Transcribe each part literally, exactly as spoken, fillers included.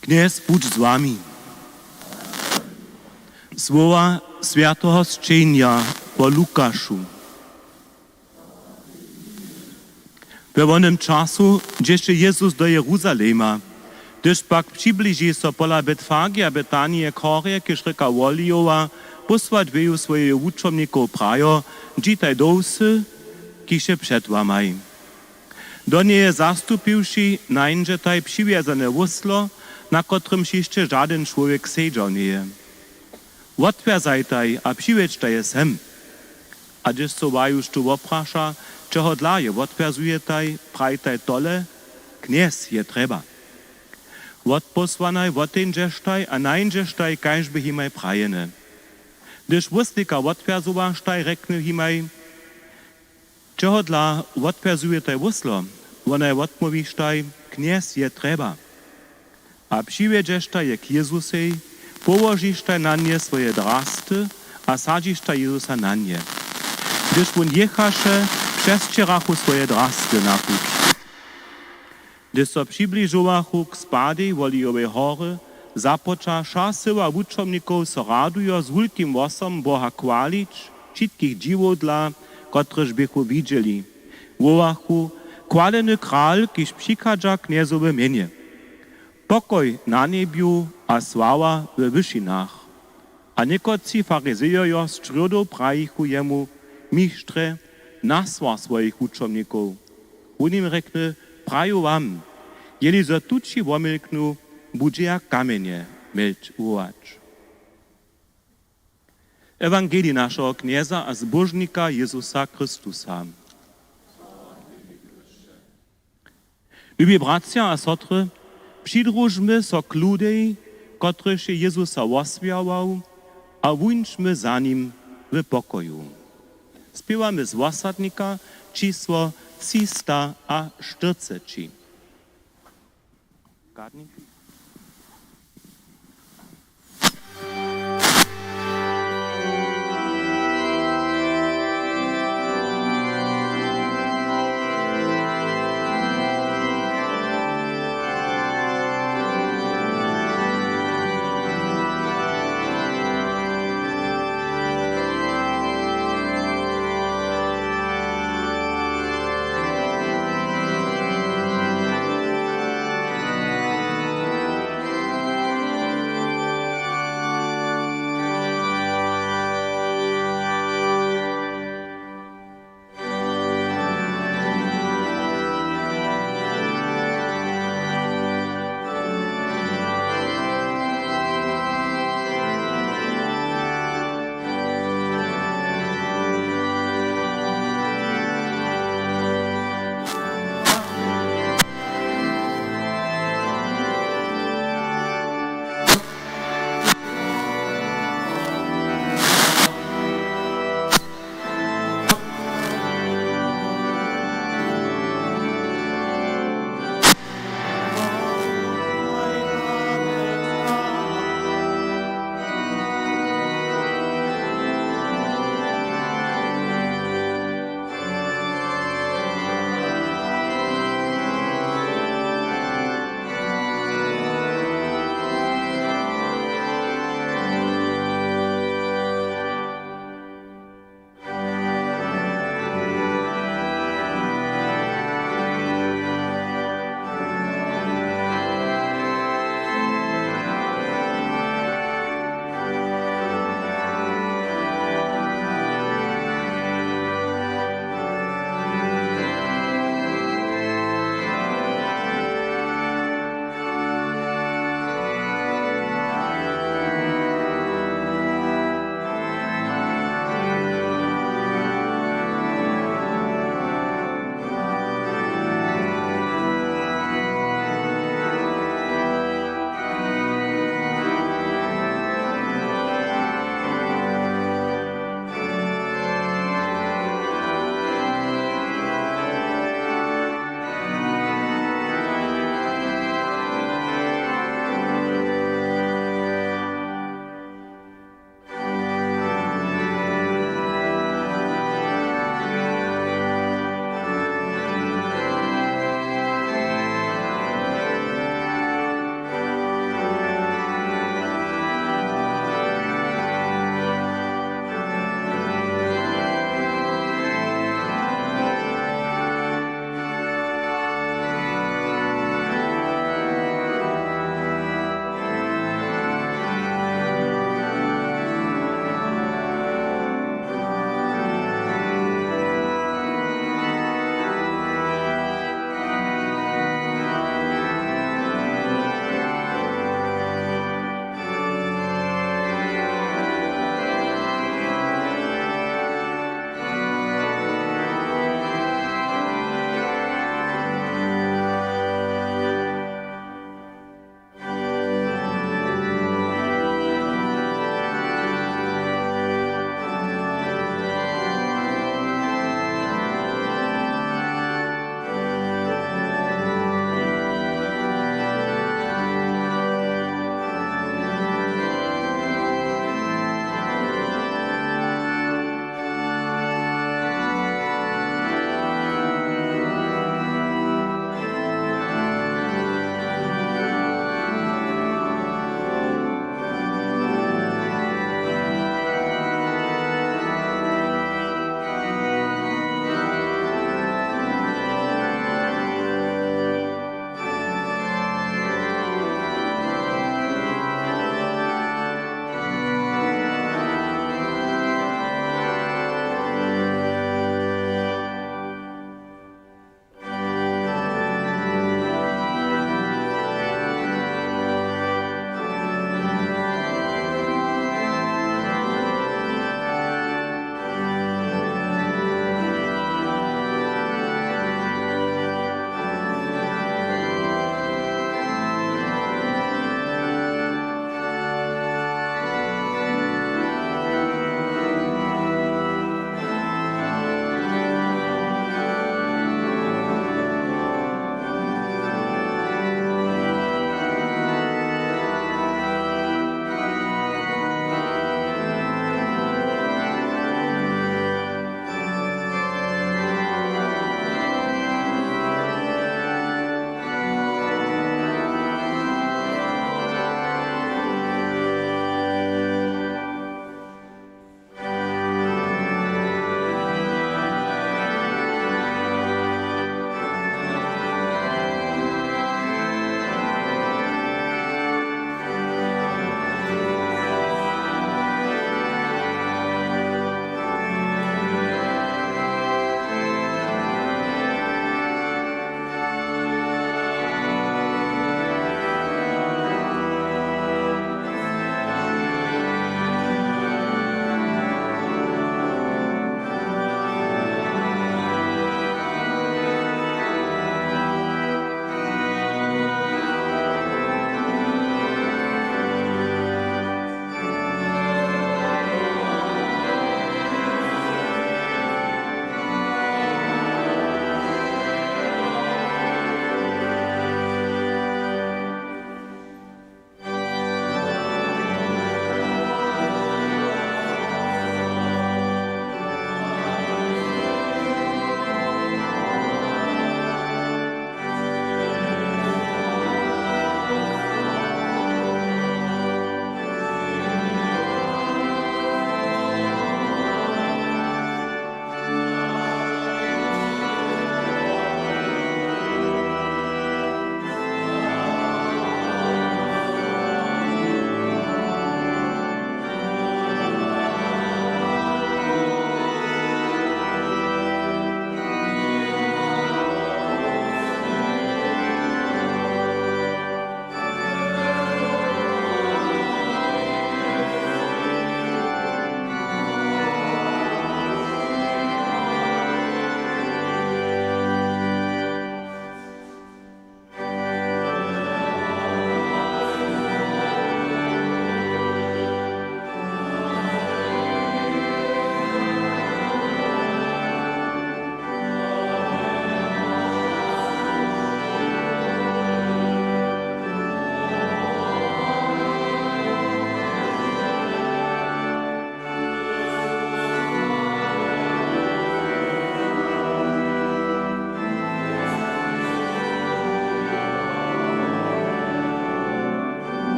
Knjez budź z wami. Słowa swjateho sćenja po Lukašu. We wonym času dźěše Jezus do Jeruzalema. Hdyž pak přibliži so pola Betfagije a Betanije k horje, kiž rěka Wolijowa, pósła dweju swojeju wučomnikow, prajo: „Dźitaj do wsy, kiž je před wamaj. Do njeje zastupiwši, nańdźetaj přiwjezane wóslo, na kotrymž hišće žadyn čłowjek sedźał njeje. Wotwjazajtaj a přiwjedźtaj je sem. A hdyž so waju štó wopraša, čehodla je wotwjazujetaj, prajtaj tole: Knjez je trjeba.“ Wotpósłanaj woteńdźeštaj a nańdźeštaj, kaž bě jimaj prajene. Hdyž wóslika wotwjazowaštaj, rjekny jimaj: „Čehodla wotwjazujetaj wóslo?“ Wonaj wotmołwištaj: „Knjez je trjeba.“ A přiwjedźeštaj je k Jezusej, połožištaj na nje swoje drasty a sadźištaj Jezusa na nje. Hdyž wón jěchaše, přesćěrachu swoje drasty na puć. Hdyž so přibližowachu k spadej Wolijowej hory, započa wša syła wučomnikow so radujo z wulkim hłosom Boha chwalić, wšitkich dźiwodla, kotrež běchu widźeli. Wołachu: „Chwaleny kral, kiž přichadźa w Knjezowe mjenje. Pokoj na njebju a sława we wyšinach.“ A někotři farizejojo z črjódow prajichu jemu: „Mištrje, naswar swojich wučomnikow.“ Wón jim rjekny: „Praju wam, jeli zo tući womilknu, budźeja kamjenje melć wołać.“ Ewangelij našeho Knjeza a Zbóžnika Jezusa Chrystusa. Lubi bratřa a sotry, přidružmy so k ludej, kotryž je Jezusa woswjarował, a wuńdźmy za nim w pokoju. Spěwamy z wosadnika čisło třista a štyrceći.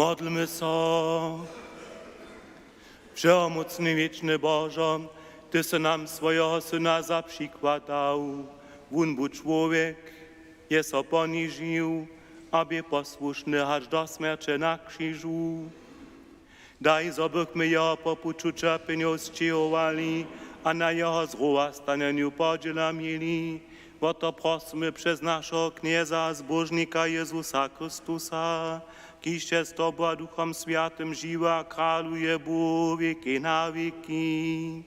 Modlmy so. Wšehomócny wěčny Božo, ty sy nam swojeho Syna za přikład dał. Wón bu čłowjek, je so ponižił a bě posłušny hač do smjerće na křižu. Daj, zo bychmy jeho po puću ćerpjenjow sćěhowali a na jeho zrowastanjenju podźěla měli. Wo to prosymy přez našeho Knjeza a Zbóžnika Jezusa Chrystusa, kiž je z tobu a Duchom Swjatym žiwy a kraluje Bóh wěki na wěki.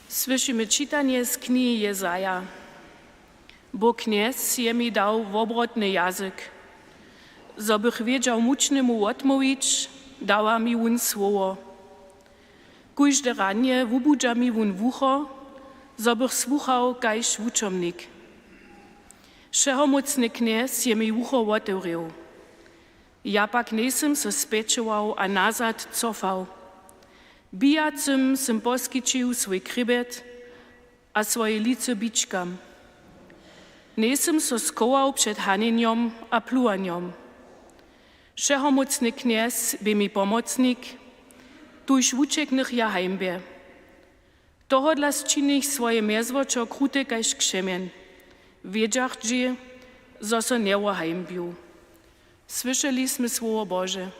Słyšimy čitanje z knihi Jezaja. Bóh Knjez je mi dał wobrotny jazyk, zo bych wědźał mučnemu wotmołwić, dała mi wón słowo. Kóžde ranje wubudźa mi wón wucho, zo bych słuchał kaž wučomnik. Wšehomócny Knjez je mi wucho wotewrěł. Ja pak njejsym so spjećował a nazad cofał. Bijacym sym poskićił swój chrěbjet a swoje lico bičkam. Njejsym so schował před hanjenjom a pluwanjom. Wšehomócny Knjez bě mi pomocnik, tuž wućeknych ja hańbje. Tohodla sčinich swoje mjezwočo krute kaž křemjen. Wědźach dźě, zo so njewohańbju. Słyšeli smy słowo Bože.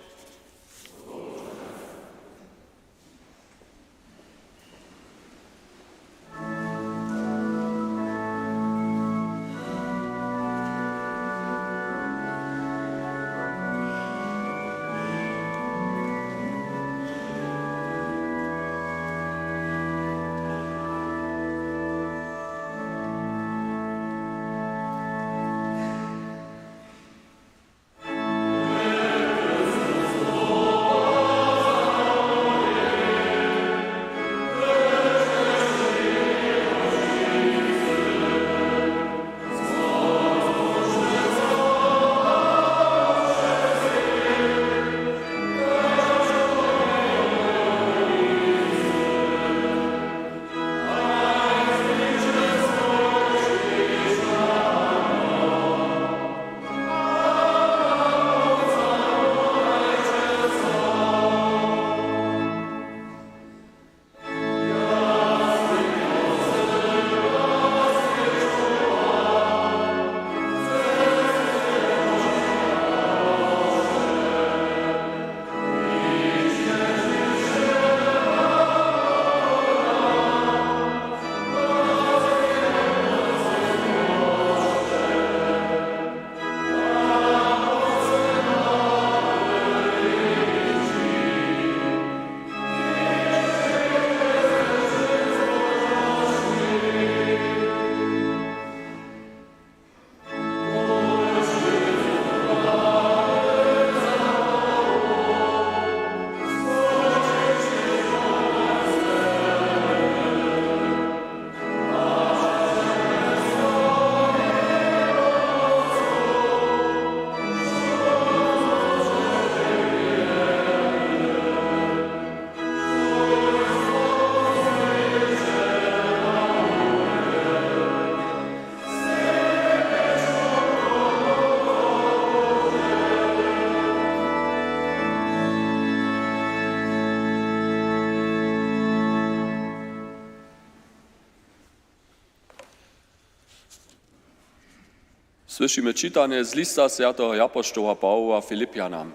Słyšimy čitanje z lista swjateho japoštoła Pawoła Filipjanam.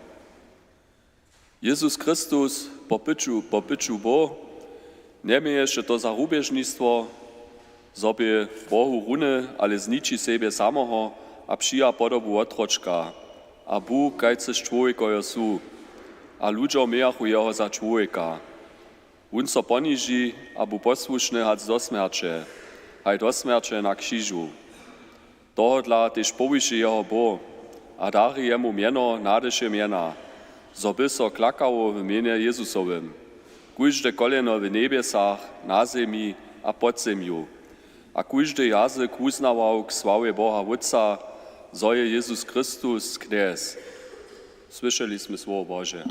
Jezus Chrystus po pyću, po pyću Bóh, njeměješe to za rubježnistwo, zo bě Bohu runy, ale zniči sebje samoho a přija podobu wotročka a bu kajcyž čłowjekojo su. A ludźo mějachu jeho za čłowjeka. Wón so poniži a bu posłušny hač do smjerće, haj do smjerće na křižu. Tohodla tež powyši jeho Bóh a dari jemu mjeno nady wše mjena, zo by so klakało w mjenje Jezusowym kóžde koleno w njebjesach, na zemi a pod zemju, a kóždy jazyk wuznawał k sławje Boha Wótca, zo je Jezus Chrystus Knjez. Słyšeli smy słowo Bože.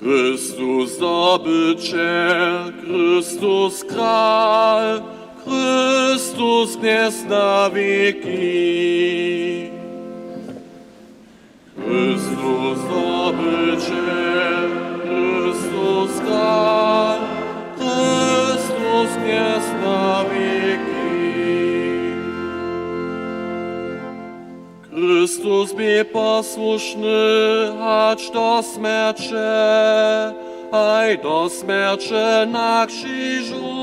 Chrystus zdobyćel, Chrystus kral, Chrystus knjez na wěki. Chrystus zdobyćel, Chrystus kral, Chrystus knjez na wěki. Chrystus bě posłušny hač do smjerće, haj do smjerće na křižu.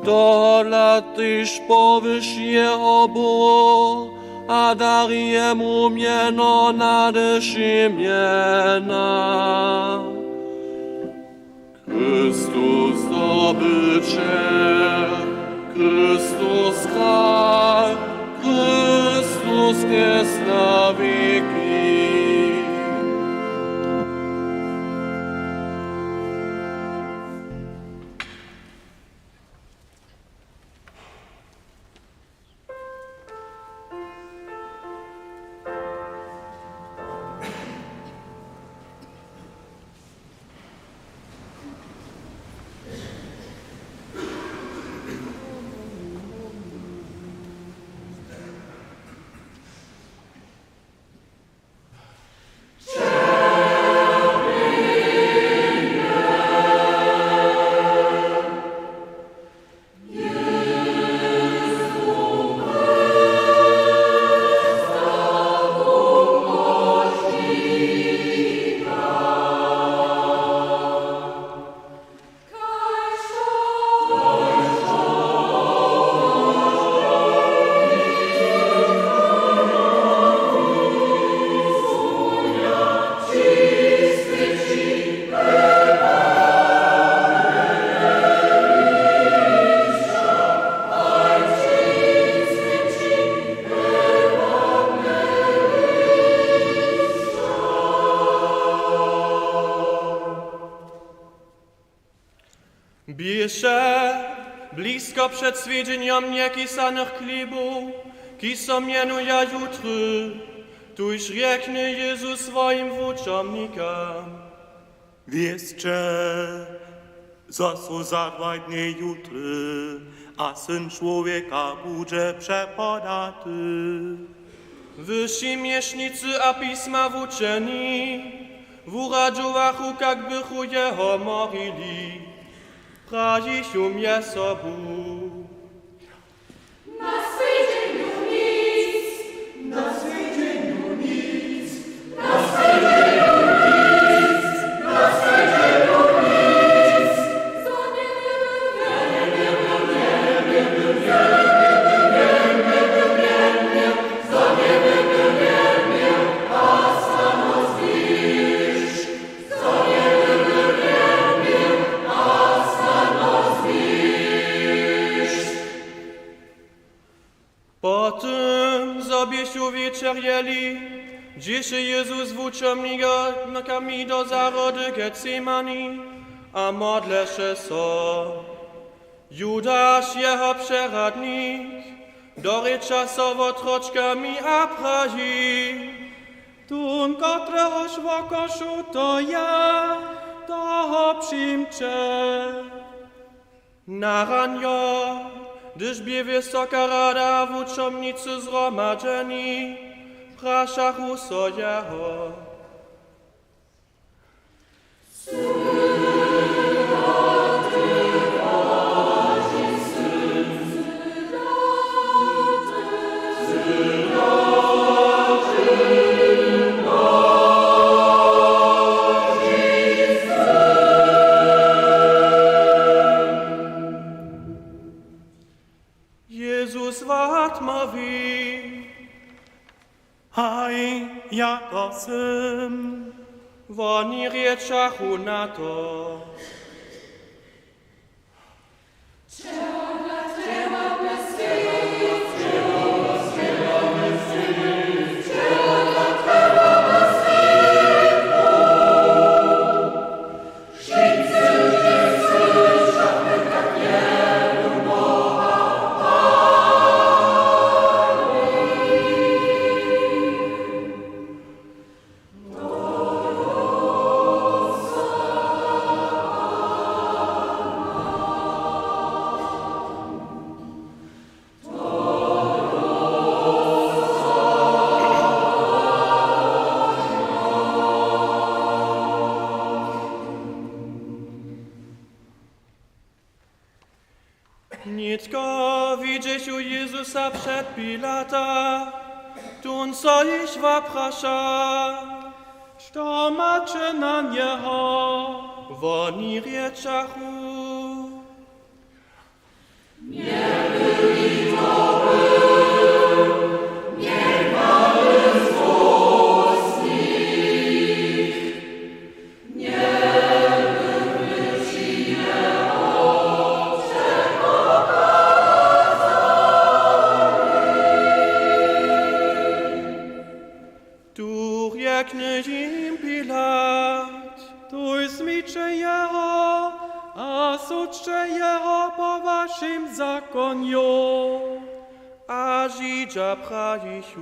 Tohodla tež powyši jeho Bóh a dari jemu mjeno nade wšě mjena. Chrystus zdobyćel, Chrystus kral, Chrystus knjez na wěki. Běše blisko před swjedźenjom njekisanych chlěbow, kiž so mjenuja jutry, tuž rjekny Jezus swojim wučomnikam: Wěsće, zo su za dwaj dnje jutry a Syn čłowjeka budźe přepodaty. Wyši měšnicy a pisma wučeni wuradźowachu, kak bychu jeho morili. Prajichu mjez sobu: Na swjedźenju nic, na swjedźenju nic, na swjedźenju nic, na swjedźenju nic. Po tym, zo běchu wječerjeli, dźěše Jezus z wučomnikami do zahrody Getsemani a modleše so. Judaš, jeho přeradnik, dorěča so wotročkami a praji: Tón, kotrehož wokošu to je, toho přimće. Na ranjo, hdyž bě wysoka rada a wučomnicy zhromadźeni, prašachu so jeho: Jezus wotmołwi: Haj, ja to sym. Woni rěčachu na to: Jezusa před Pilata, tón so jich wopraša: Što maće na njeho? Woni rěčachu: Tu rjekny jim Pilat: Tuž zmiće jeho a sudźće jeho po wašim zakonju. A Židźa prajichu: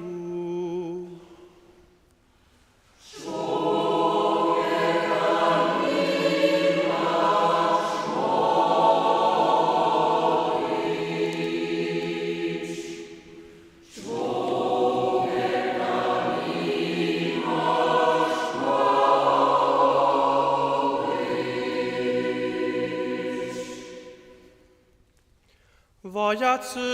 Wojacy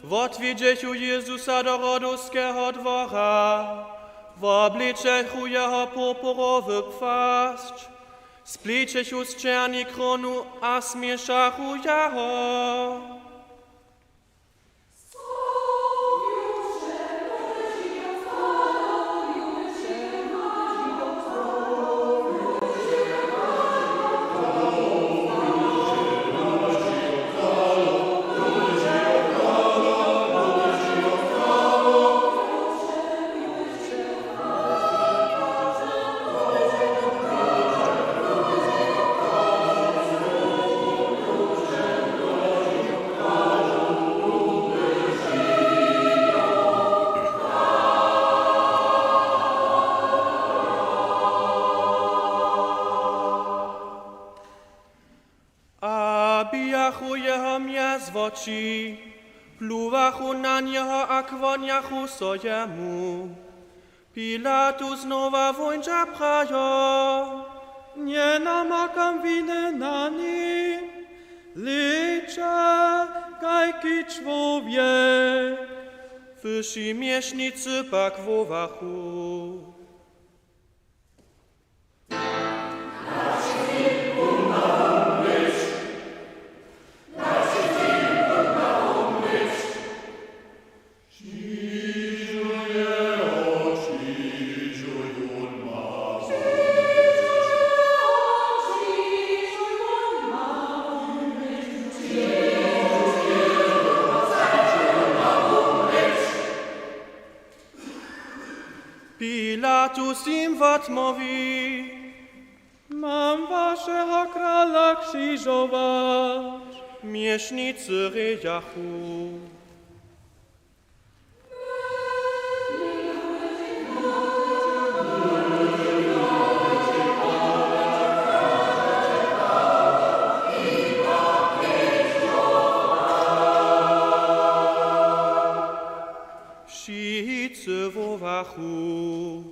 wotwjedźechu Jezusa do hrodowskeho dwora, woblečechu jeho purpurowy płasć, splećechu z černi krónu a směšachu jeho. A bijachu jeho mjez woči, pluwachu na njeho a kłonjachu so jemu. Pilatus znowa wóńdźa prajo: Njenamakam winy na nim. Hlejće, kajki čłowjek! W wšej měšnicy pak wołachu: Pilatus jim wotmołwi: Mam wašeho krala křižować. Měšnicy rěkachu: Wšitcy wołachu: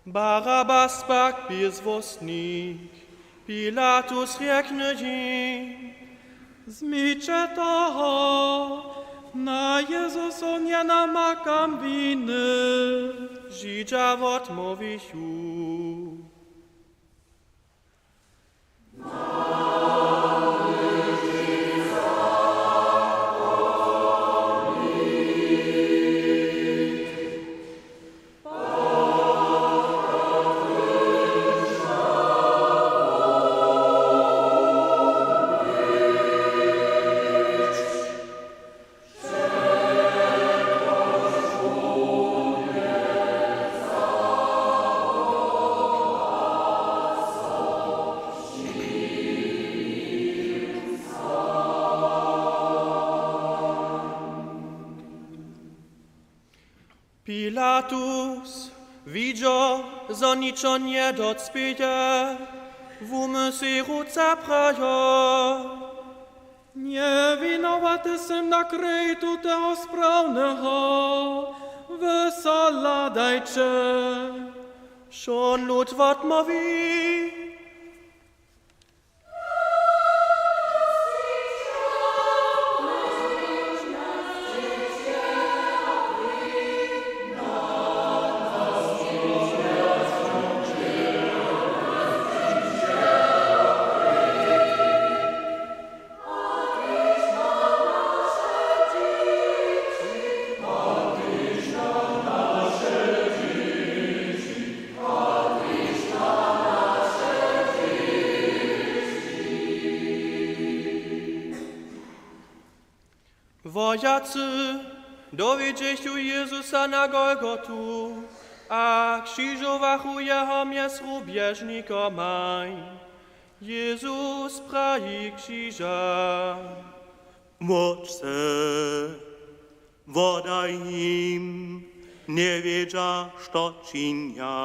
Barabas pak bě złosnik. Pilatus rjekny jim: Zmiće toho, na Jezusu njenamakam winy. Židźa wotmołwichu: Pilatus widźo, zo ničo njedocpěje, wumy sej ruce prajo: „Njewinowaty sym, na krejtu toho sprawneho, wy so hladajće.” Wšón lud wotmołwi: Wojacy dowjedźechu Jezusa na Golgotu a křižowachu jeho mjez rubježnikomaj. Jezus praji křiža: „Wótče, wodaj jim, njewědźa, što činja.”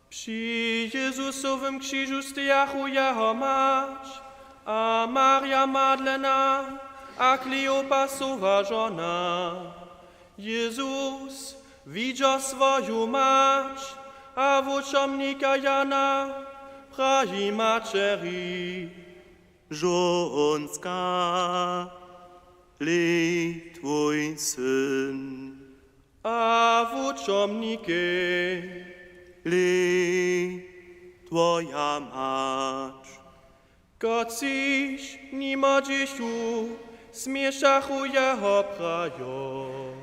Při Jezusowym křižu stejachu jeho mać a Marja Madlena a Kleopasowa žona. Jezus widźo swoju mać a wučomnika Jana praji maćeri: „Žónska, hlej twój syn.” A wučomnikej: „Hlej twoja mać.” Kotřiž nimo dźěchu, směšachu jeho prajo: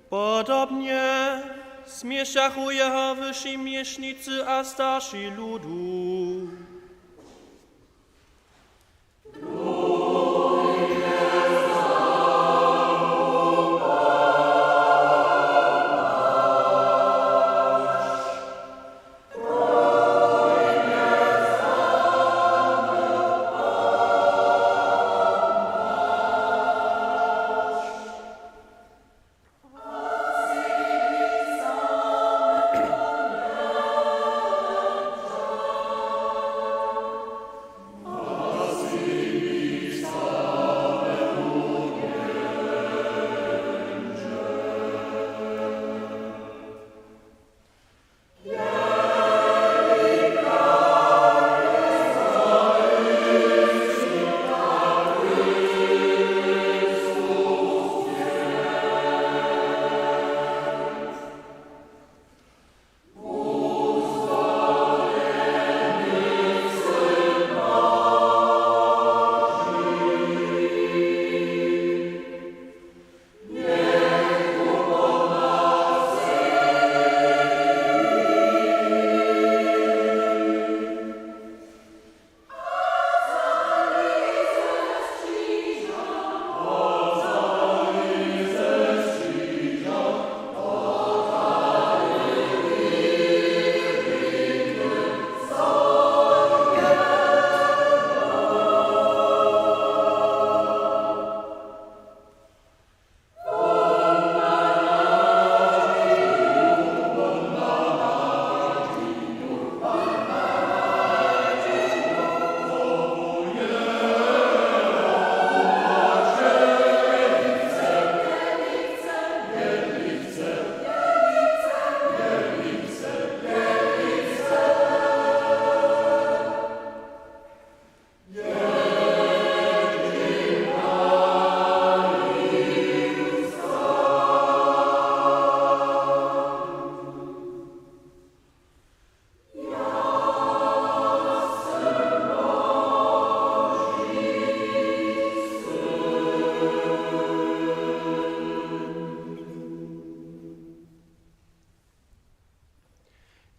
Podobnje směšachu jeho wyši měšnicy a starši ludu.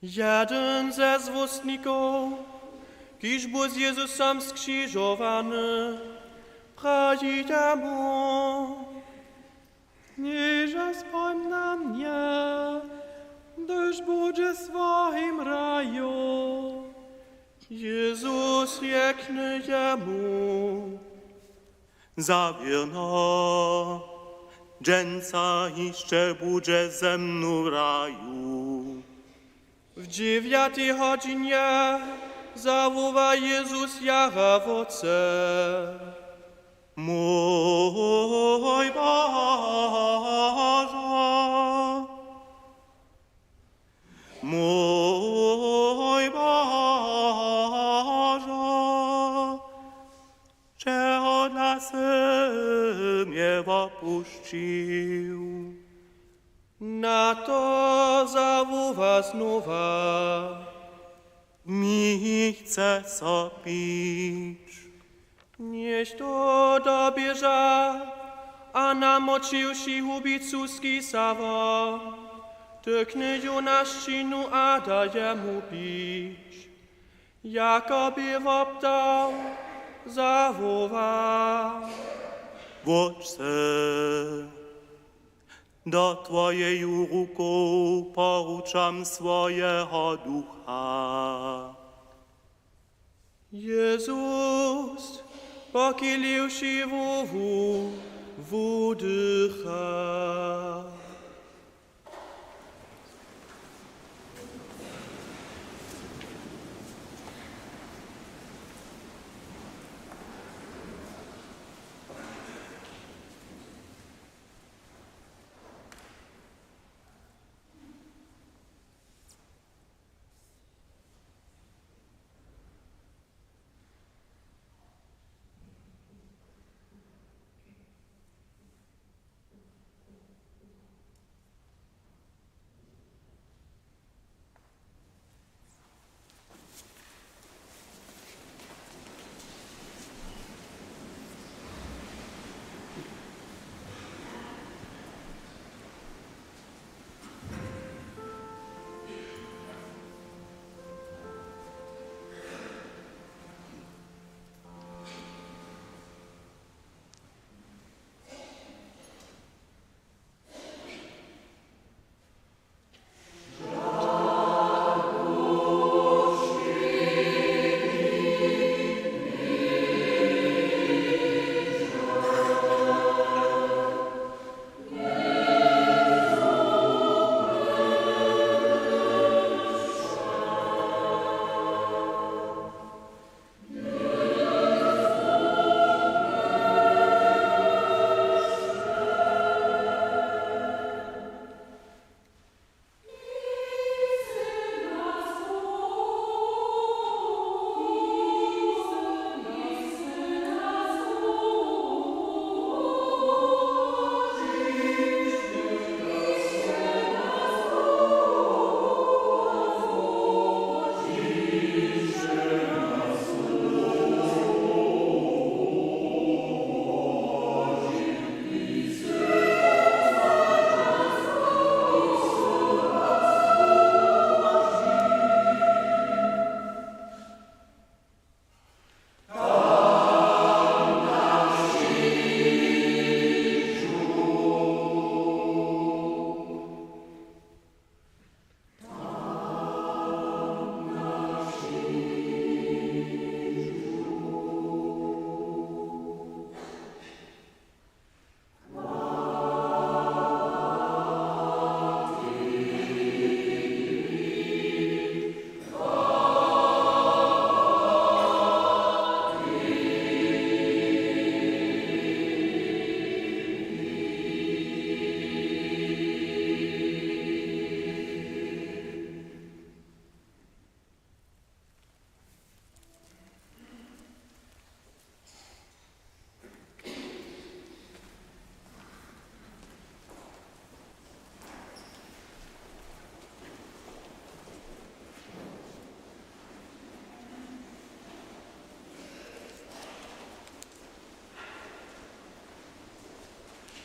Jedyn ze złóstnikow, kiž bu z Jezusom skřižowany, praji jemu: „Knježe, spomń na mnje, hdyž budźeš w swojim raju.“ Jezus rjekny jemu: „Zawěrno, dźensa hišće budźeš ze mnu w raju.“ W dźewjatej hodźinje zawoła Jezus jara wótře: „Mój Božo, mój Božo, čehodla sy mje wopušćił?“ Na to zawoła znowa: „Mi chce so pić.“ Něchtó doběža a namočiwši hubicu z kisało, tykny ju na šćinu a da jemu pić. Jako bě woptał, zawoła: „Wótče, do twojeju rukow poručam swojeho ducha.“ Jezus, pochiliwši hłowu, wudycha.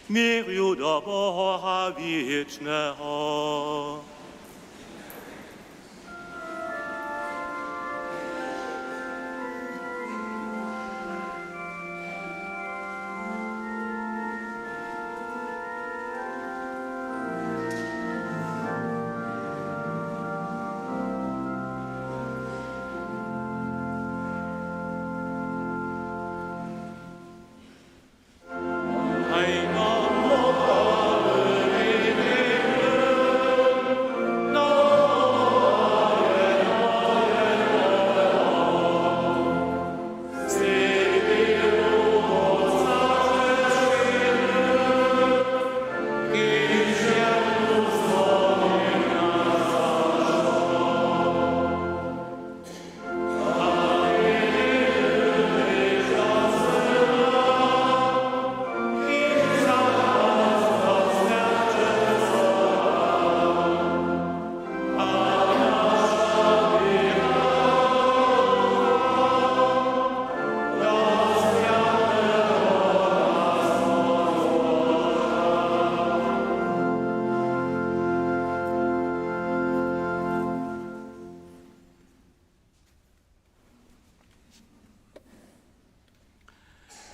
Měrju do Boha wěčneho.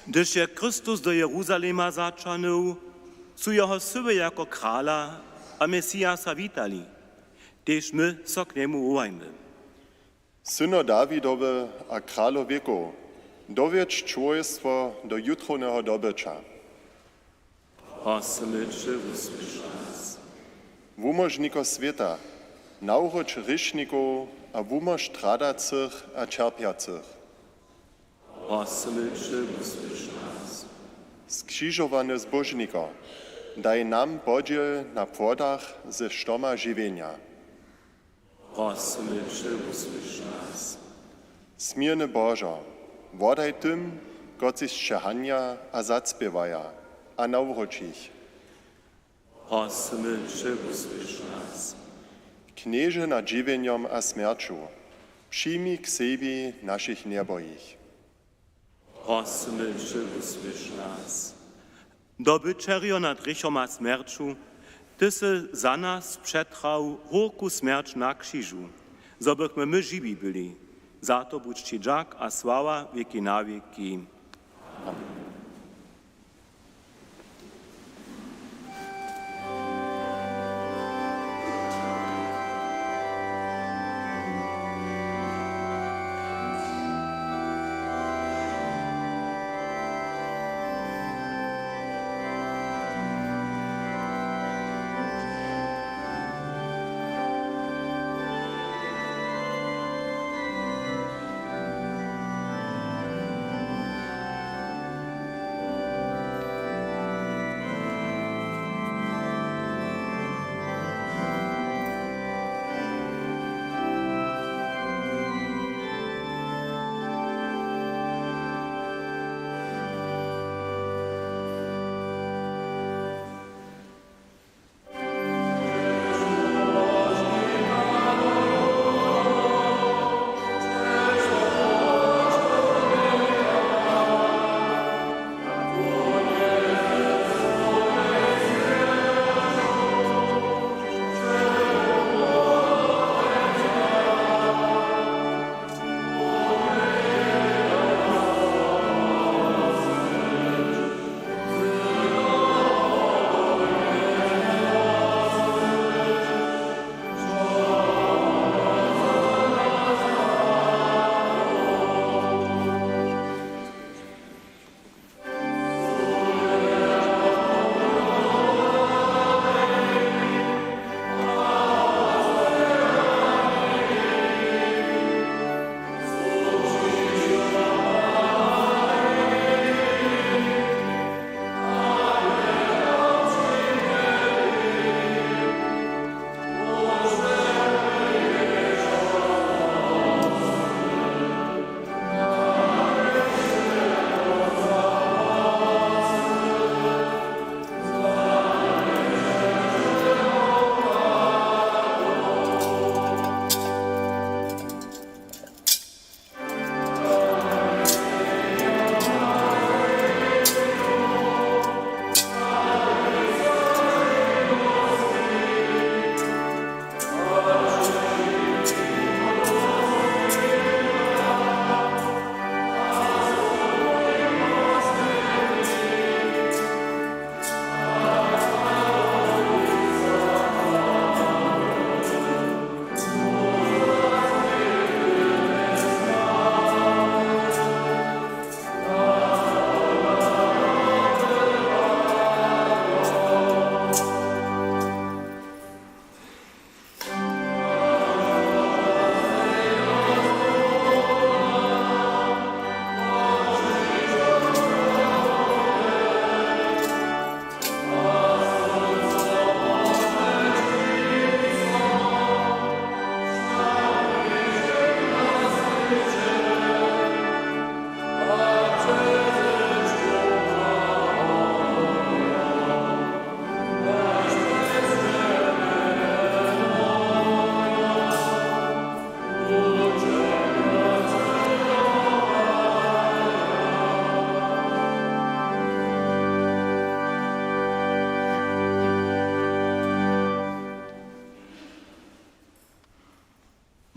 Hdyž je Chrystus do Jeruzalema zaćahnył, su jeho syły jako krala a Mesijasa witali. Tež my so k njemu wołajmy. Syno Dawidowy a kralo wěkow, dowjedź čłowjestwo do jutrowneho dobyća. Prosymy će, wusłyš nas. Wumóžniko swěta, nawróć hrěšnikow a wumóž stradacych a ćerpjacych. Prosymy će, wusłyš nas. Skřižowany Zbóžniko, daj nam podźěl na płodach ze štoma žiwjenja. Prosymy će, wusłyš nas. Směrny Božo, wodaj tym, kotřiž će hanja a zacpěwaja, a nawróć jich. Prosymy će, wusłyš nas. Knježe nad žiwjenjom a smjerću, přijmi k sebi našich njebojich. Prosymy će, wusłyš nas. Dobyćerjo nad hrěchom a smjerću, ty sy za nas přetrał hórku smjerć na křižu, zo bychmy my žiwi byli. Za to budź ći dźak a sława wěki na wěki. Amen.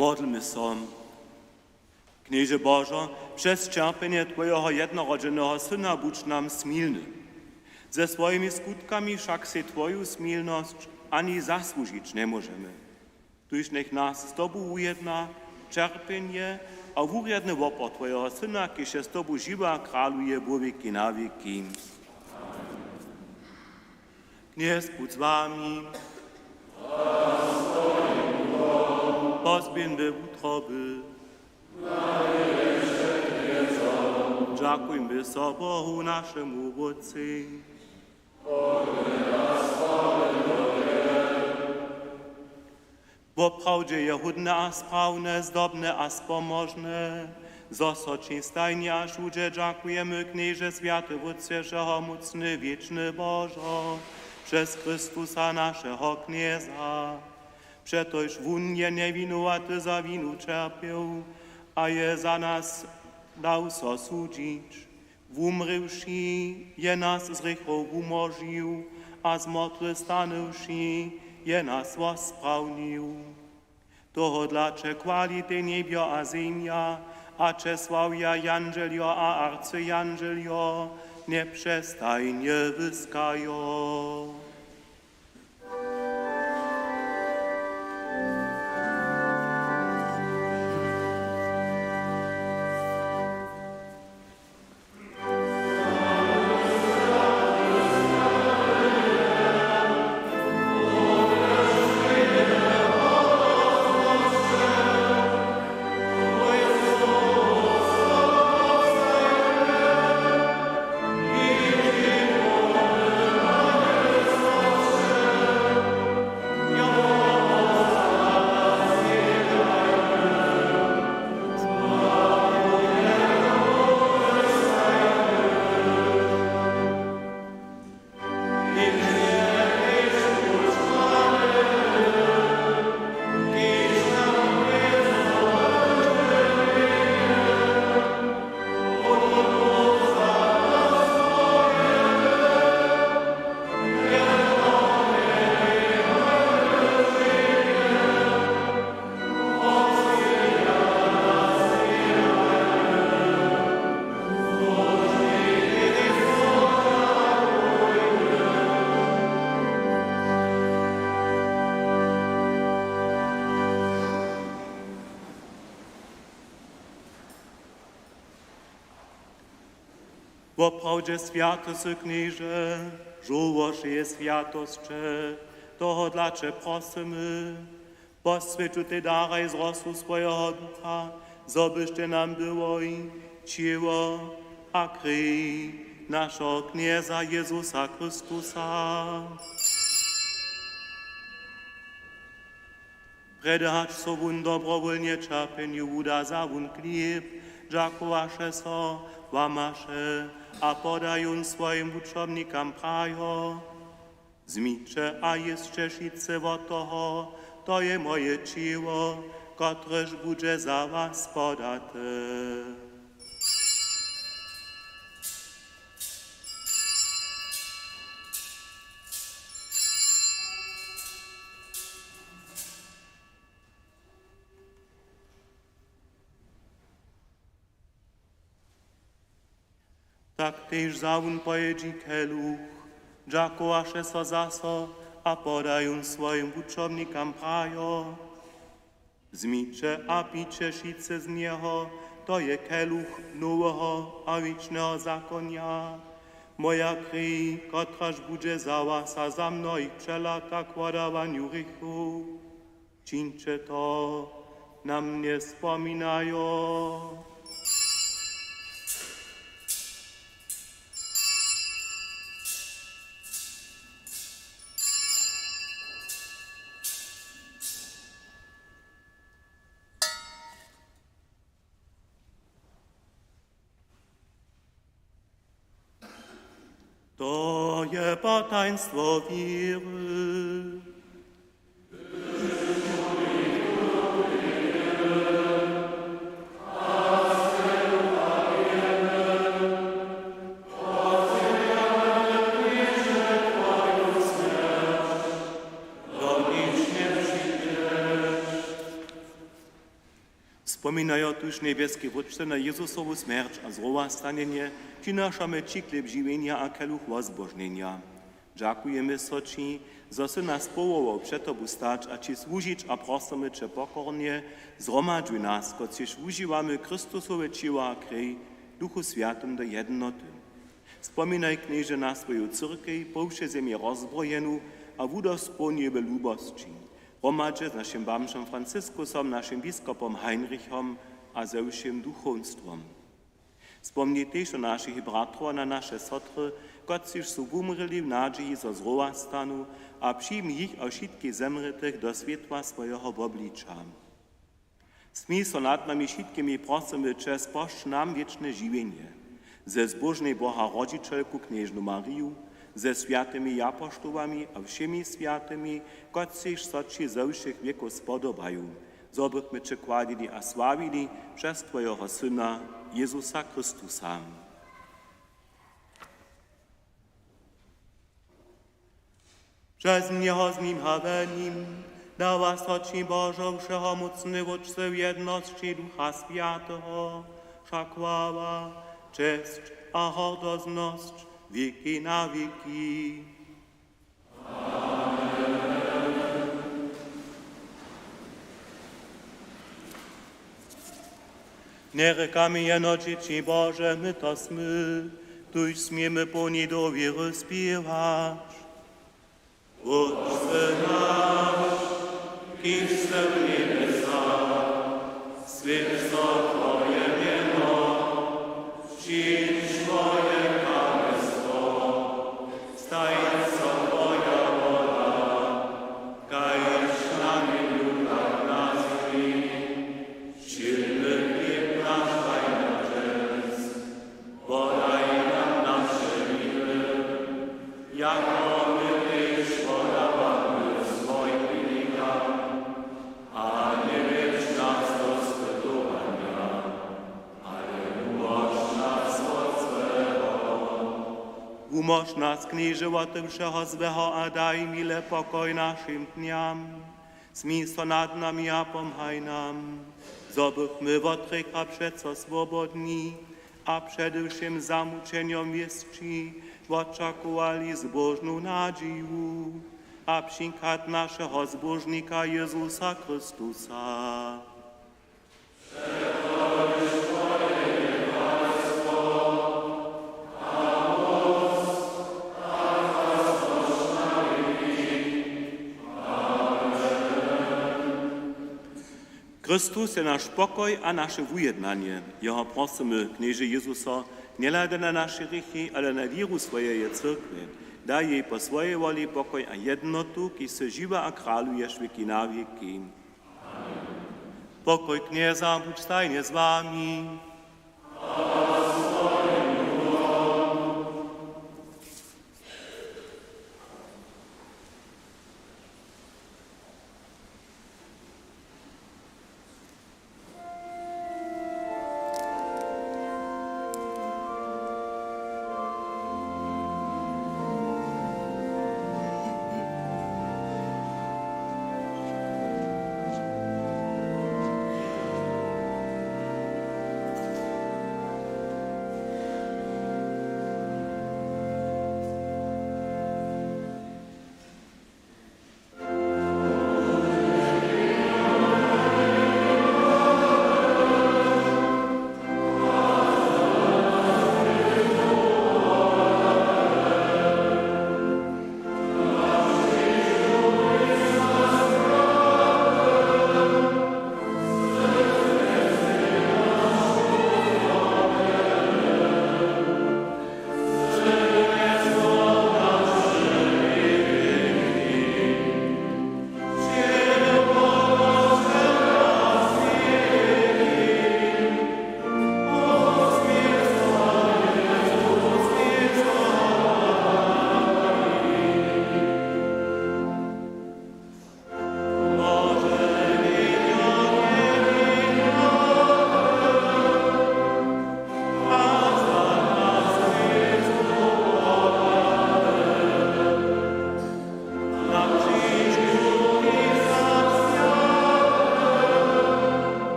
Modlmy so. K Knježe Božo, přez ćerpjenje Twojeho jednorodźeneho Syna budź nam smilny. Ze swojimi skutkami wšak sej Twoju smilnosć ani zasłužić njemóžemy. Tuž njech nas z Tobu wujedna ćerpjenje a wurjadny wopor Twojeho Syna, kiž je z Tobu žiwy a kraluje wo wěki na wěki. Knjez budź z wami. Pozběhńmy wutroby. Dźakujmy so Bohu, našemu Wótcej. Woprawdźe je hódne a sprawne, zdobne a spomožne, zo so ći stajnje a wšudźe dźakujemy, Knježe, swjaty Wótče, wšehomócny, wěčny Božo, přez Chrystusa, našeho Knjeza. Přetož wón je njewinowaty za winu ćerpjeł a je za nas dał so sudźić. Wumrěwši, je nas z hrěchow wumóžił a z mortwych stanywši, je nas wosprawnił. Tohodla će chwalitej njebjo a zemja a će sławja jandźeljo a arcyjandźeljo njepřestajnje wyskajo. Woprawdźe swjaty sy, Knježe, žołło wšeje swjatosće. Tohodla će prosymy, poswjeć tutej daraj z rosu swojeho Ducha, zo byštej nam byłoj ćěło a krej našeho Knjeza Jezusa Chrystusa. Prjedy hač so wón dobrowólnje ćerpjenju wuda, wza wón chlěb, dźakowaše so, łamaše a poda jón swojim wučomnikam, prajo: Wzmiće a jěsće wšitcy wot toho, to je moje ćěło, kotrež budźe za was podate. Tak tež wza wón po jědźi keluch, dźakowaše so zaso a poda jón swojim wučomnikam, prajo: Wzmiće a pijće wšitcy z njeho, to je keluch noweho a wěčneho zakonja, moja krej, kotraž budźe za was a za mnohich přelata k wodawanju hrěchow. Čińće to na mnje spominajo. To je potajnstwo wěry. Spominajo tuž, njebjeski Wótče, na Jezusowu smjerć a zrowastanjenje, přinašamy ći chlěb žiwjenja a keluch wozbožnjenja. Dźakujemy so ći, zo sy nas powołał před tobu stać a ći słužić, a prosymy će pokornje: Zhromadźuj nas, kotřiž wužiwamy Chrystusowe ćěło a krej, w Duchu Swjatym do jednoty. Spominaj, Knježe, na swoju cyrkej po wšej zemje rozbrojenu a wudospołń ju w lubosći, hromadźe z našim bamžom Franciskusom, našim biskopom Heinrichom a ze wšěm duchowstwom. Spomni tež na našich bratrow a na naše sotry, kotřiž su wumrěli w nadźiji, zo zrowastanu, a přijmi jich a wšitkich zemrětych do swětła swojeho wobliča. Smil so nad nami wšitkimi, prosymy će, spožč nam wěčne žiwjenje ze zbóžnej Boha rodźićelku knježnu Mariju, ze swjatymi japoštołami a wšěmi swjatymi, kotřiž so ći ze wšěch wěkow spodobaju, zo bychmy će chwalili a sławili přez twojeho Syna Jezusa Chrystusa. Přez njeho, z nim a w nim dawa so ći, Božo, wšehomócny Wótče, w jednosći Ducha Swjateho wša chwała, česć a hordoznosć wěki na wěki. Njerěkamy jeno dźěći Bože, my to smy, tuž směmy połni dowěry spěwać: Wótče naš, kiž sy w njebjesach, swjeć so twoje mjeno, přińdź twoje kralestwo, stań so twoja wola, kaž na njebju, tak na zemi. Wšědny chlěb naš daj nam dźens, wodaj nam naše winy, jako my tež wodawamy swojim winikam, a njewjedź nas do spytowanja, ale wumóž nas wot złeho. Wumóž nas, Knježe, wot wšeho złeho a daj mile pokoj našim dnjam. Smil so nad nami a pomhaj nam, zo bychmy wot hrěcha přeco swobodni a přede wšěm zamućenjom wěsći wočakowali zbóžnu nadźiju a přichad našeho Zbóžnika Jezusa Chrystusa. Chrystus je naš pokoj a naše wujednanje. Jeho prosymy, Knježe Jezuso, njehladaj na naše hrěchi, ale na wěru swojeje cyrkwje. Daj jej po swojej woli pokoj a jednotu, kiž sy žiwy a kraluješ wěki na wěki. Pokoj Knjeza budź stajnje z wami.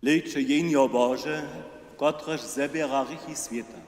Hlejće, Jehnjo Bože, kotrež zběra hrěchi swěta.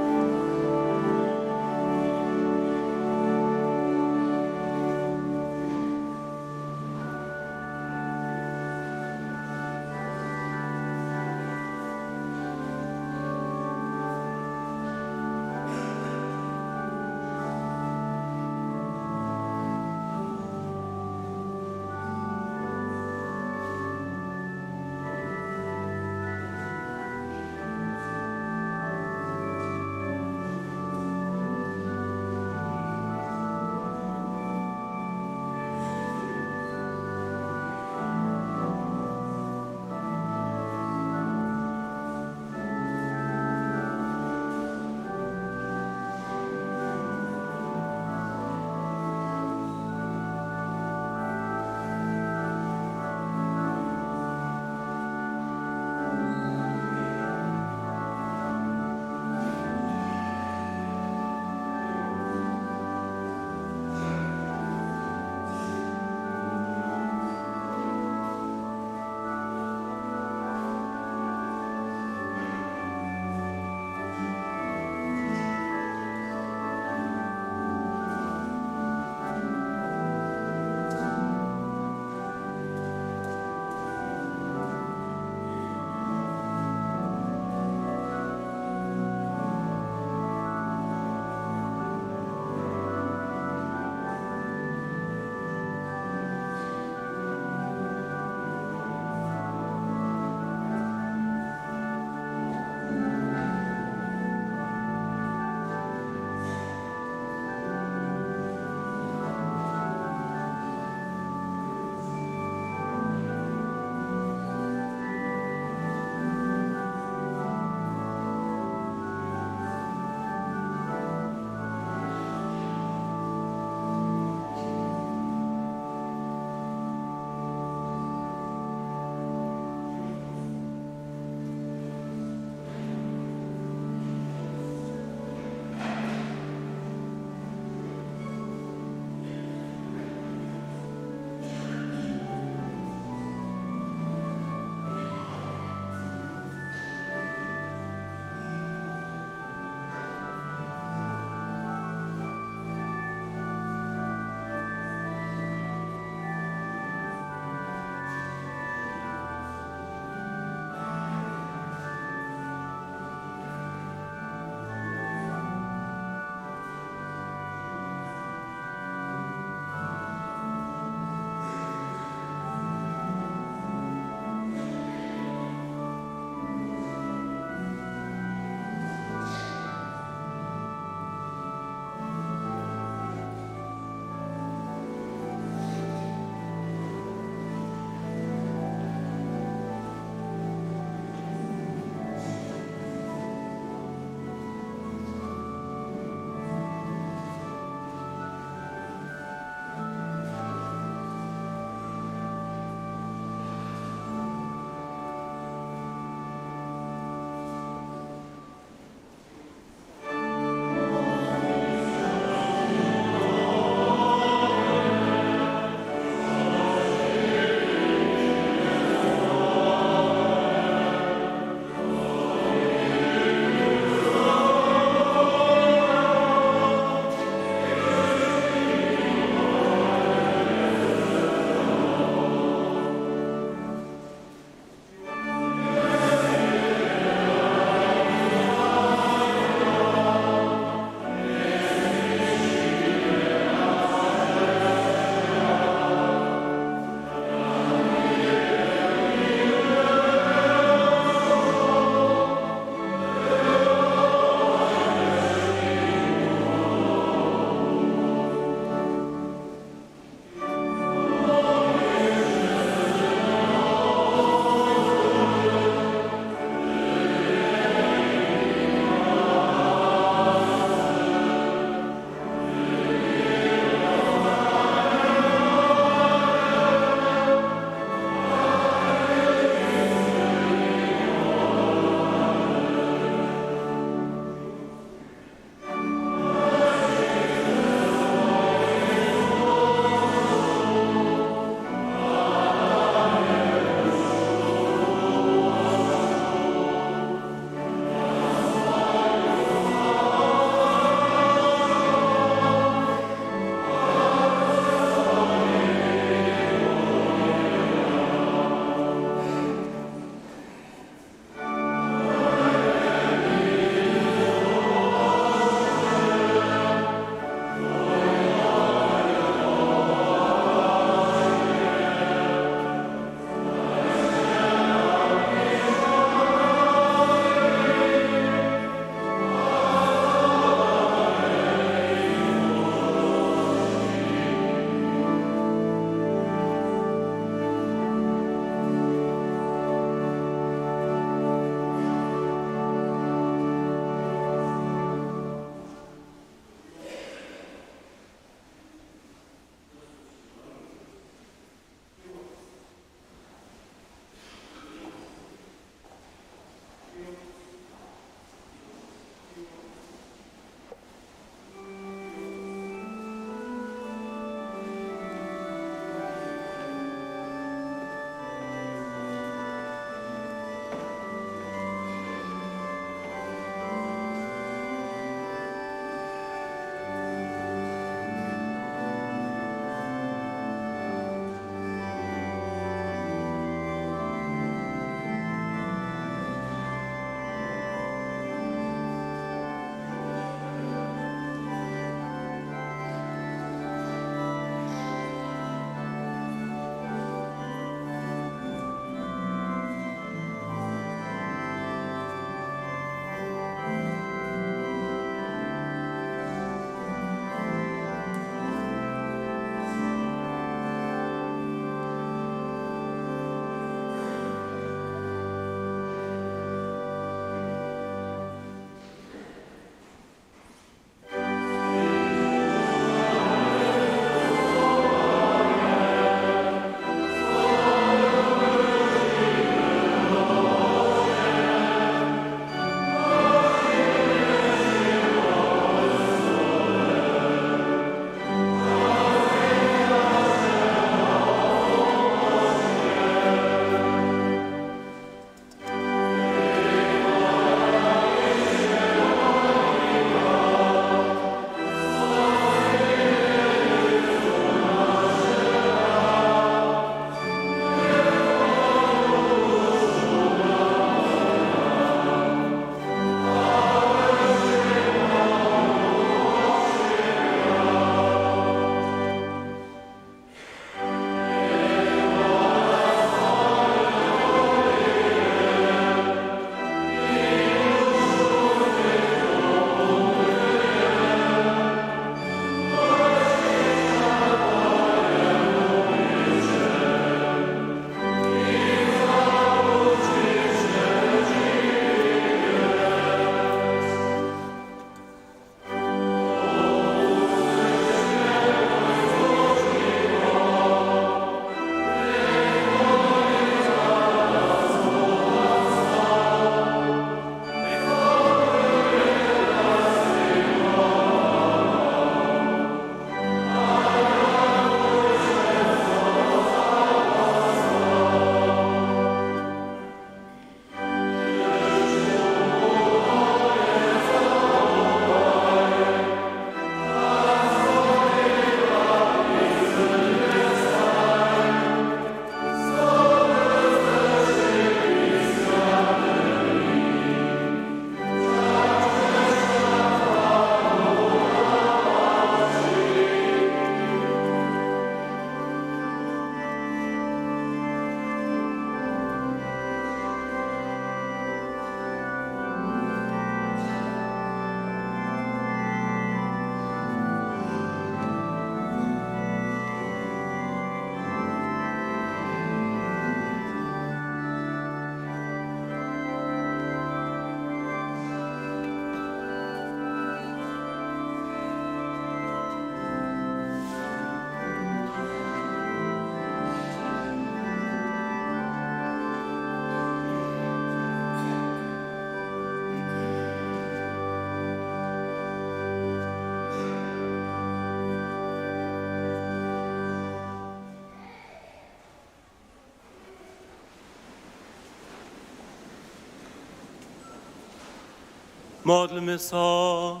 Modlmy so.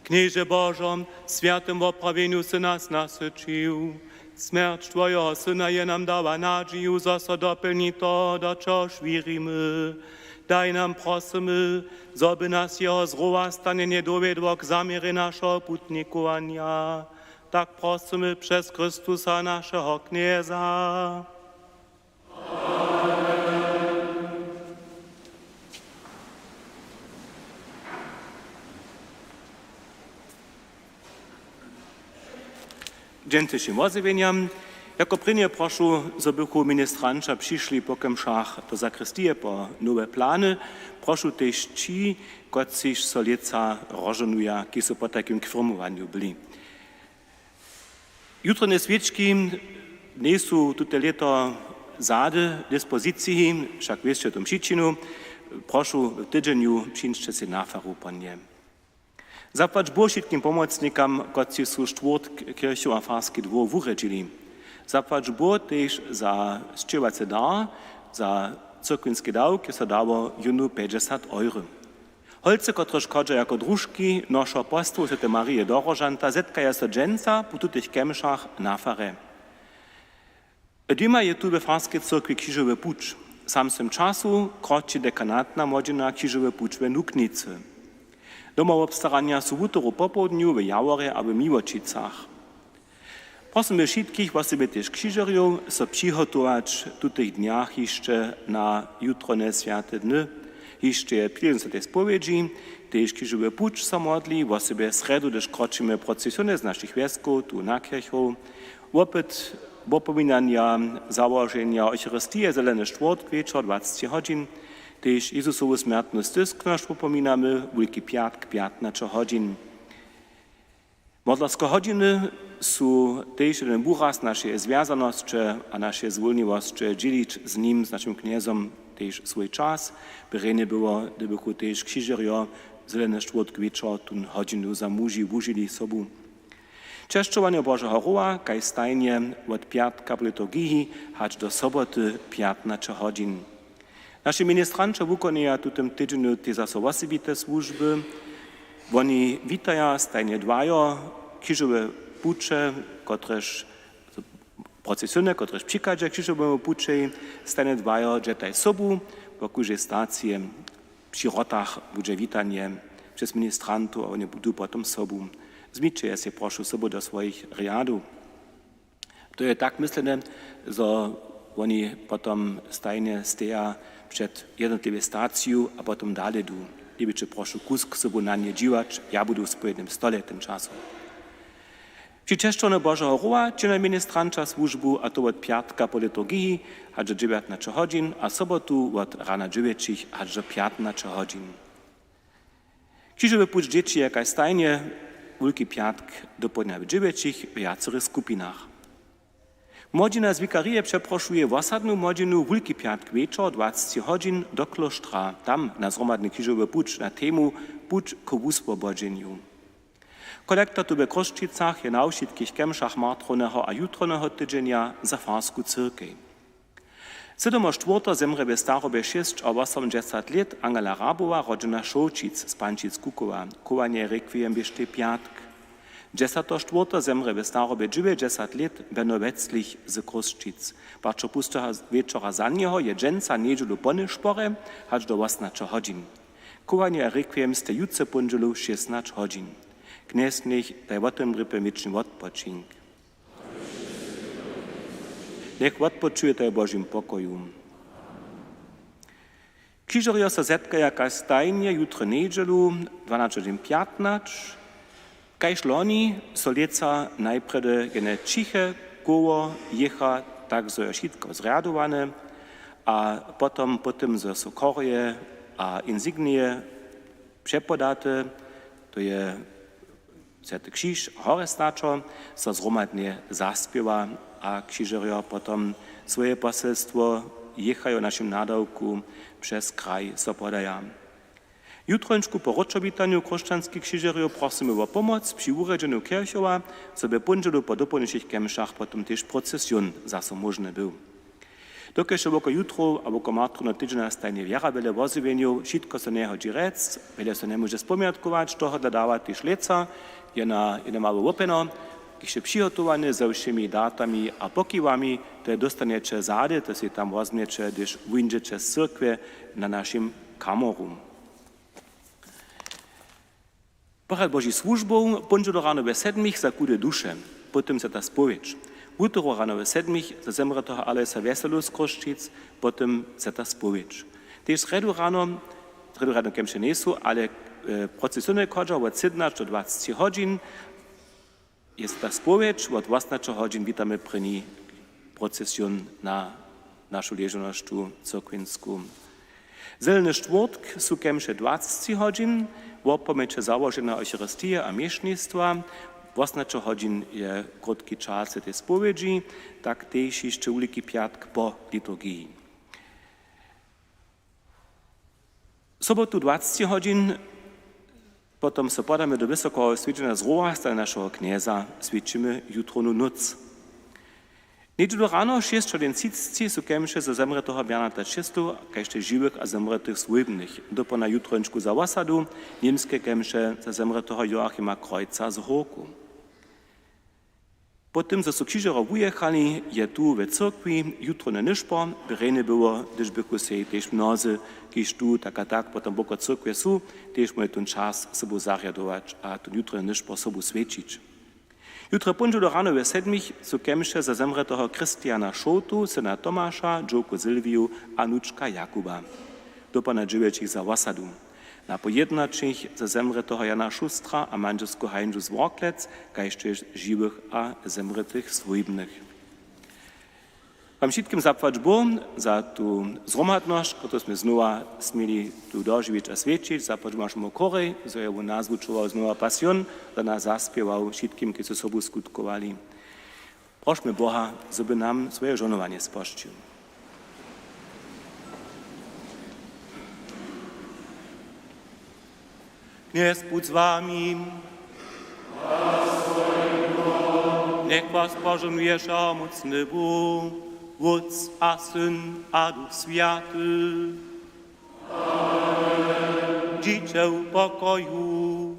Knježe Božo, w swjatym woprawjenju sy nas nasyćił. Smjerć twojeho syna je nam dała nadźiju, zo so dopjelni to, do čehož wěrimy. Daj nam, prosymy, zo by nas jeho zrowastanjenje dowjedło k zaměrje našeho putnikowanja. Tak prosymy přez Chrystusa, našeho Knjeza. Dźensnišim wozjewjenjam. Jako prěnje prošu, zo bychu ministranća přišli po kemšach do sakristije po nowe plany. Prošu tež ći, kotřiž so lětsa rozžohnuja, kiž su po tajkim kfirmowanju byli. Jutrowne swěčki njejsu tute lěto zady k dispoziciji, wšak wěsće tu přičinu. Prošu, w tydźenju přińdźće sej na faru po nje. Zapłać Bóh wšitkim pomocnikam, kotřiž su štwórtk kěrchow a farski dwór wurjedźili. Zapłać Bóh tež za sćěhowacy dar, za cyrkwinski dawk je so dało jónu pjećdźesat euro. Holcy, kotrež chodźa jako družki nošo postawu swjateje Marije do Rožanta, zetkaja so dźensa po tutych kemšach na farje. Dwěma je tu we farskej cyrkwi křižowy puć. W samsnym času kroči dekanatna młodźina křižowy puć we Nuknicy. Domowobstaranja su wutoru popołdnju w Jaworje a w Miłočicach. Prosymy wšitkich, wosebje tež křižerjow, so přihotować w tutych dnjach hišće na jutrowne swjate dny. Hišće je přiležnosć tej spowjedźi, tež křižowy puć so modli, wosebje srjedu, hdyž kročimy procesiony z našich wjeskow tu na kěrchow. Wopyt wopominanja załoženja Eucharistije zeleny štwórtk wječor dwaceći hodźin, tež Jezusowu smjertnu stysknosć wopominamy, Wulki pjatk pjatnaće hodźin. Modlerske hodźiny su tež jedyn wuraz našeje zwjazanosće a našeje zwólniwosće dźělić z nim, z našim Knjezom, tež swój čas. By rjenje było, hdybychu tež křižerjo zeleny štwórtk wječor tón hodźinu za muži wužili sobu. Česćowanje Božeho rowa kaž stajnje wot pjatka po liturgiji hač do soboty pjatnaće hodźin. Naši ministranća wukonjeja w tutym tydźenju tež zaso wosebite słužby. Woni witaja stajnje dwajo křižowe puće, kotrež, procesiony, kotrež přichadźa k křižowemu pućej, stajnje dwajo dźetaj sobu. Po kóždej stacije při wrotach budźe witanje přez ministrantow a woni budu potom sobu. Zmiće sej, prošu, sobu do swojich rjadow. To je tak myslene, zo woni potom stajnje steja před jednotliwej staciju a potom dale du. Dyrbiće, prošu, kusk sobu na nje dźiwać, ja budu w spojednym stole tym časom. Při česćowanje Božeho rowa činja ministranća słužbu, a to wot pjatka po liturgiji hač do dźewjatnaće hodźin a sobotu wot rana dźewjećich hač do pjatnaće hodźin. Křižowy puć dźěći je kaž stajnje Wulki pjatk dopołdnja w dźewjećich w wjacorych skupinach. Młodźina z wikarije přeprošuje wosadnu młodźinu Wulki pjatk wječor dwaceći hodźin do klóštra, tam na zhromadny křižowy puć na temu Puć k wuswobodźenju. Kolekta tu we Chrósćicach je na wšitkich kemšach martrowneho a jutrowneho tydźenja za farsku cyrkej. Sydomaštwórteho zemrě we starobje šěsćawosomdźesat lět Angela Rabowa, rodźena Šołćic z Pančic-Kukowa. Chowanje requiem běštej pjatk. Dźesatoštwórteho zemrě we starobje dźewjećdźesat lět Beno Weclich z Chrósćic. Pačer pusteho wječora za njeho je dźensa njedźelu po nyšporje hač do wosomnaće hodźin. Chowanje requiem stej jutře póndźelu šěsnaće hodźin. Knjez njech daj wotem rěpje wěčny wotpočink. Njech wotpočujetaj w Božim pokoju. Křižerjo so zetkaja kaž stajnje jutry njedźelu dwanaće hodźin pjatnaće. Kaž loni so lětsa najprjedy jene ćiche koło jěcha, tak zo je wšitko zrjadowane, a potom, po tym zo su chorje a insignije přepodate, to je Swjaty křiž a horjestaćo, so zhromadnje zaspěwa a křižerjo potom swoje poselstwo jěchajo w našim nadawku přez kraj so podaja. Jutrońšku po wróćowitanju chróšćanskich křižerjow prosymy wo pomoc při wurjedźenju kěrchowa, zo by póndźelu po dopołdnišich kemšach potom tež procesjon zaso móžny był. Dokelž je woko jutrow a woko martreho tydźenja stajnje wjera wjele wozjewjenjow, wšitko so njehodźi rjec, wjele so njemóže spomjatkować, tohodla dawa tež lětsa je na jedne małe łopjeno, kiž je přihotowany ze wšěmi datami a pokiwami, te dóstanjeće zady, te sej tam wozmjeće, hdyž wuńdźeće z cyrkwje na našim kamoru. Pochad Božich słužbow: póndźelu rano we sedmich za chude duše, potom swjata spowědź. Wutoru rano we sedmich za zemrěteho Alojsa Wjeselu z Chrósćic, potom swjata spowědź. Tež srjedu rano, srjedu rano kemše njejsu, ale e, procesyjne chodźa wot sydomnaće do dwaceći hodźin, je swjata spowědź, wot wosomnaće hodźin witamy prěni procesijón na našu ležownosću cyrkwinsku. Zeleny štwórtk su kemše dwaceći hodźin, wopomjeće załoženja Eucharistije a měšnictwa, wosomnaće hodźin je krótki čas swjateje spowědźi, tak tež hišće Wuliki pjatk po liturgiji. Sobotu dwaceći hodźin potom so podamy do wysokeho swjećenja z rowa stale našeho Knjeza, swjećimy jutrownu nóc. Njedźelu rano šěsć hodźin třiceći su kemše za zemrěteho Bernarda Čěslu, kaž tež žiwych a zemrětych swójbnych. Dopołdnja jutrońčku za wosadu, němske kemše za zemrěteho Joachima Kreuza z Hórkow. Po tym, zo su křižerjo wujěchali, je tu we cyrkwi jutrowne nyšpor, by rjenje było, hdyž bychu sej tež mnozy, kiž tu tak a tak potom woko cyrkwje su, tež móhli tón čas sobu zarjadować a tón jutrowny nyšpor sobu swjećić. Jutra póndźelu rano we sedmich su kemše za zemrěteho Christiana Šołtu, syna Tomaša, dźowku Sylwiju a wnučka Jakuba. Dopołdnja dźewjećich za wosadu. Na poł jědnaćich za zemrěteho Jana Šustra a mandźelsku Hańžu z Worklec, kaž tež žiwych a zemrětych swójbnych. Wam wšitkim zapłać Bóh za tu zhromadnosć, kotruž smy znowa směli tu dožiwić a swjećić. Zapłać Bóh našemu chórej, zo je wón nazwučował znowa Passion, za nas zaspěwał, wšitkim, kiž su sobu skutkowali. Prošmy Boha, zo by nam swoje žohnowanje spožčił. Knjez budź z wami. Njech was požohnuje wšehomócny Bóh, Wótc a Syn a Duch Swjaty. Dźiće w pokoju.